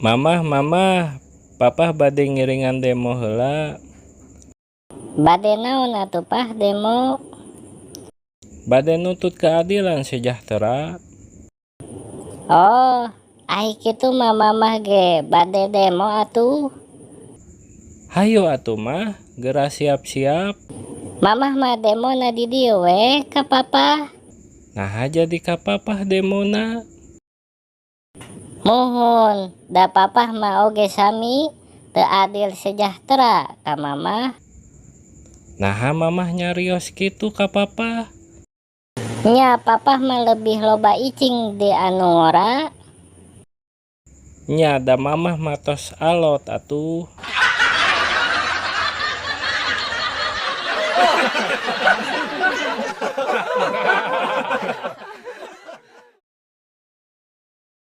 Mamah, mamah, papah bade ngiringan demo heula. Bade naon atuh Pah demo? Bade nuntut keadilan sejahtera. Oh, ai kitu mah mamah ge bade demo atuh. Hayu atuh Mah, geura siap-siap. Mamah mah demona di dieu we ka papah. Naha jadi ka papah demona? Muhun, da papah mah oge sami teu adil sejahtera ka mamah. Naha mamah nyarios kitu ka papah? Nya papah mah lebih loba icing di anu ngora. Nya da mamah mah tos alot atuh.